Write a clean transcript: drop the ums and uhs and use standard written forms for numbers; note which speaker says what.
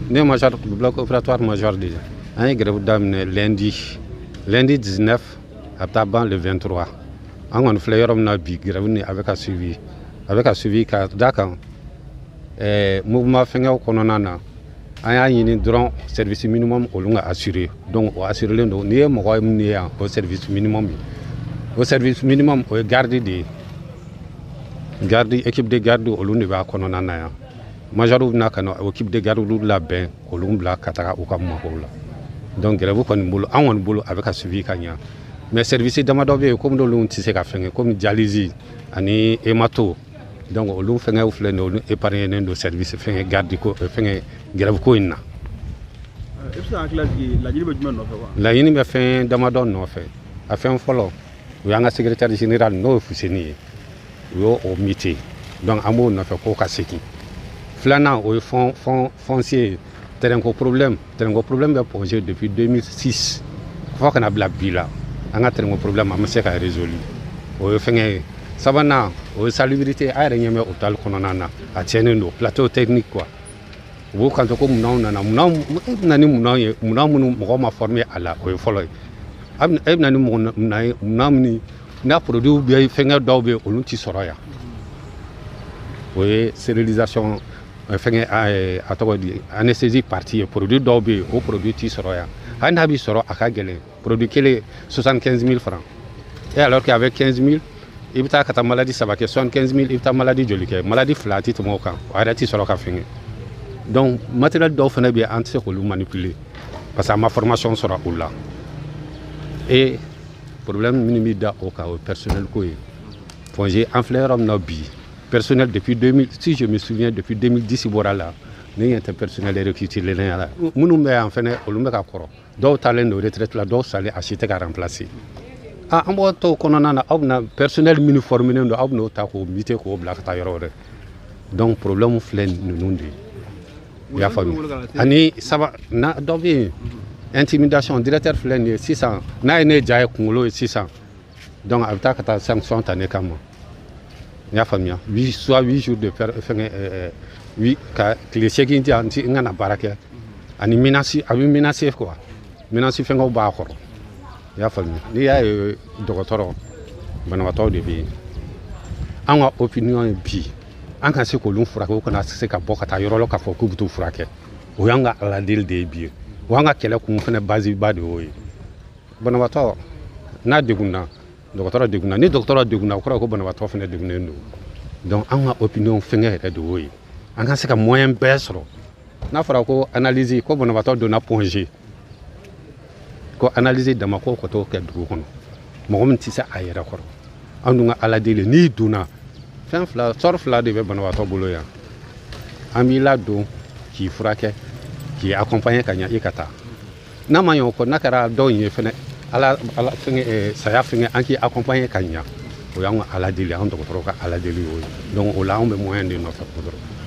Speaker 1: Ne major du bloc opératoire major de ye. An ye grève daminɛ lundi 19, a bɛ taa ban le 23. An kɔni filɛ yɔrɔ min na bi, grève ni a bɛ ka suivi, a bɛ ka suivi ka da kan mouvement fɛngɛw kɔnɔna na. An y'a ɲini dɔrɔn service minimum olu ka assurer. Donc o assurélen don. N'i ye mɔgɔ min ye yan, o service minimum ye, o service minimum o ye garde de ye, garde, équipe de garde, olu de b'a kɔnɔna na yan. Majoriw bɛna ka na équipe de garde labɛn k'olu bila ka taga u ka makow la. Donc grève kɔni bolo, an kɔni bolo, a bɛ ka suivi ka ɲa, mais service damadɔ bɛ yen, komi olu tɛ se ka fɛngɛ, komi dialyse ani hémato. Donc olu fɛngɛw filɛ nin ye, olu épargné don service fɛngɛ garde ko fɛngɛ grève ko in na.
Speaker 2: I bɛ se ka hakili lajigin, laɲini bɛ jumɛn nɔfɛ wa?
Speaker 1: Laɲini bɛ fɛn damadɔ nɔfɛ. A fɛn fɔlɔ, o y'an ka secrétaire général, n'o ye Fuseni ye, u y'o o muté. Donc an b'o nɔfɛ k'o ka segin. Filanan, o ye fonds foncier ye, terrain ko problème. Terrain ko problème bɛ posé depuis 2006 fo ka na bila bi la. An ka terrain ko problème an ma se ka résolu, o ye fɛngɛ ye. Sabanan, o ye salubrité. A yɛrɛ ɲɛ bɛ hôpital kɔnɔna na, a tiɲɛnen don, plateau technique quoi. U b'u kanto ko munnaw nana, munnaw, e bɛ na ni munnaw ye, munna minnu mɔgɔw ma formé a la, o ye fɔlɔ ye. E bɛ na ni mɔgɔ munna ye, munna minnu n'a produit bɛ fɛngɛ dɔw bɛ yen, olu ti sɔrɔ yan. O ye stérilisation fɛngɛ, a tɔgɔ di, anesthésie partie ye. Produit dɔw bɛ yen, o produit ti sɔrɔ yan. Hali n'a bɛ sɔrɔ, a ka gɛlɛn. Produit kelen 75 000 francs, et alors qu'avec 15 000 i bɛ taa ka taa maladie saba kɛ. 75 000, i bɛ taa maladie joli kɛ? Maladie fila, a ti tɛmɛ o kan, o yɛrɛ ti sɔrɔ ka fɛngɛ. Donc matériel dɔw fana bɛ yen, an tɛ se k'olu manipuler parce que an ma formation sɔrɔ o la. Et problème minnu bɛ da o kan, o ye personnel ko ye. Point G, an filɛ yɔrɔ min na bi, personnel depuis 2000, si je me souviens, depuis 2010 bɔra la, ne ɲɛ tɛ personnel recruté la. Minnu bɛ yan fɛnɛ, olu bɛ ka kɔrɔ, dɔw taalen don retraite la, dɔw salen, a si tɛ ka remplacer. Ah, an b'o to kɔnɔna na, aw bɛna personnel minnu formé don, aw bɛn'o ta k'o muté k'o bila ka taa yɔrɔ wɛrɛ. Donc problème filɛ ninnu de ye, i y'a faamu. Ani saba na, dɔ bɛ yen, intimidation. Directeur filɛ nin ye sisan, n'a ye ne ja ye kunkolo ye sisan, donc a bɛ taa ka taa sanction ta ne kama, i y'a faamuya. Huit, soit 8 jours de fɛngɛ, huit ka tile 8 di yan, n ti n kana baara kɛ. Ani menace, a bɛ menacer quoi, menace fɛngɛw b'a kɔrɔ, i y'a faamuya. N'i y'a ye dɔgɔtɔrɔ, banabaatɔw de bɛ yen. An ka opinion ye bi, an ka se k'olu furakɛ, u kana se ka bɔ ka taa yɔrɔ la k'a fɔ k'u bɛ t'u furakɛ. O y'an ka aladeli de ye bi, o y'an ka kɛlɛ kun fɛnɛ base ba de y'o ye. Banabaatɔ n'a degunna, dɔgɔtɔrɔ degunna. Ni dɔgɔtɔrɔ degunna, o kɔrɔ ye ko banabaatɔ fɛnɛ degunnen don. Donc an ka opinion fɛngɛ yɛrɛ de y'o ye, an ka se ka moyen bɛɛ sɔrɔ. N'a fɔra ko analyse, ko banabaatɔ donna Point G, ko analyse dama ko ka t'o kɛ dugu kɔnɔ, mɔgɔ min tɛ se a yɛrɛ kɔrɔ. An dun ka ala deli, n'i donna, fɛn fila sɔrɔ fila de bɛ banabaatɔ bolo yan: an b'i ladon k'i furakɛ, k'i accompagner ka ɲɛ, i ka taa. N'a ma ɲɛ o kɔ, n'a kɛra dɔw ye fɛnɛ, ala ala fɛngɛ saya fɛngɛ, an k'i accompagner ka ɲɛ. O y'an ka ala deli, an dɔgɔtɔrɔw ka ala deli y'o ye. Donc o la, anw bɛ moyen de nɔfɛ o dɔrɔn.